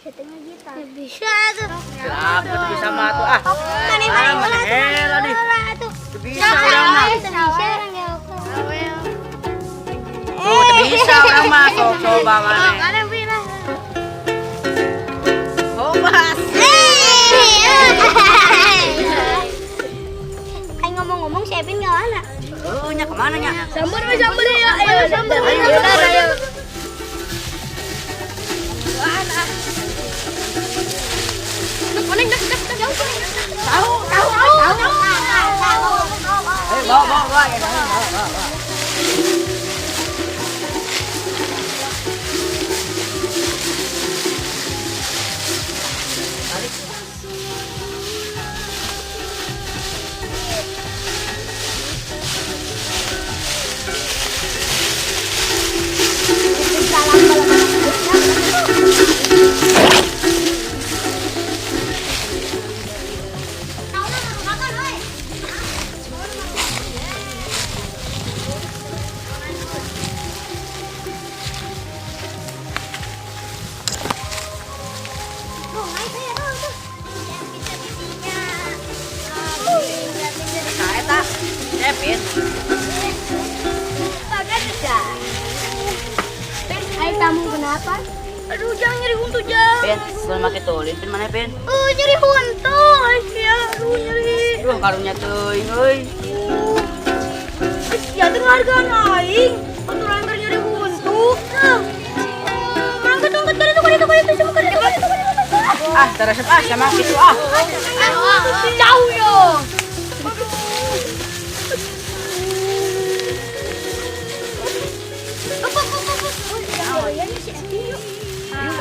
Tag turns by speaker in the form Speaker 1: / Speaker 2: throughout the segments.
Speaker 1: Bisa tengah gitar. Bisa tuh.
Speaker 2: Aku tuh bisa mah tuh ah.
Speaker 1: Mana mana
Speaker 2: Ah, mana hela deh.
Speaker 1: Tuh.
Speaker 2: Teu bisa urang mah.
Speaker 1: Bisa orang ya.
Speaker 2: Tuh teu bisa urang mah sok coba maneh.
Speaker 1: Mana bilang?
Speaker 2: Coba.
Speaker 1: Kayak ngomong-ngomong si Epin gak mana?
Speaker 2: Oh, nya kemana nya?
Speaker 1: Sambar we sambar ya, ayo sambar.
Speaker 2: Ayo, ayo.
Speaker 1: Tahu, tahu, tahu, tahu.
Speaker 2: Ayo bawa bawa bawa ya, bawa bawa bawa. Balik. Nah, eta. Epin.
Speaker 1: Ayo tamu kenapa? Aduh, jangan nyeri huntu, jangan.
Speaker 2: Pin, belum make tulin pin mana pin?
Speaker 1: Oh, nyeri huntu. Ya, aduh nyeri.
Speaker 2: Duh, karunya teuing euy.
Speaker 1: Ya teu ngahargaan aing. Aturan keur nyeri huntu. Nah. Angkat angkat kali itu kali itu kali itu sama kali itu kali itu kali itu.
Speaker 2: Ah, teresep ah sama kitu ah.
Speaker 1: Jauh yo.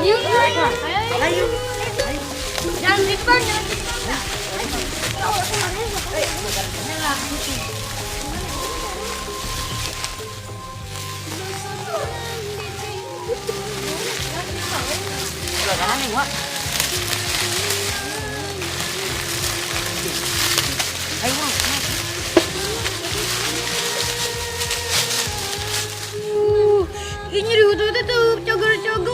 Speaker 1: Ayo, ayo, ayo. Jangan depan, jangan depan.
Speaker 2: Ulah kanan nih gua. Ayo, bro.
Speaker 1: Ini nyeri huntu tuh cagar-cagar.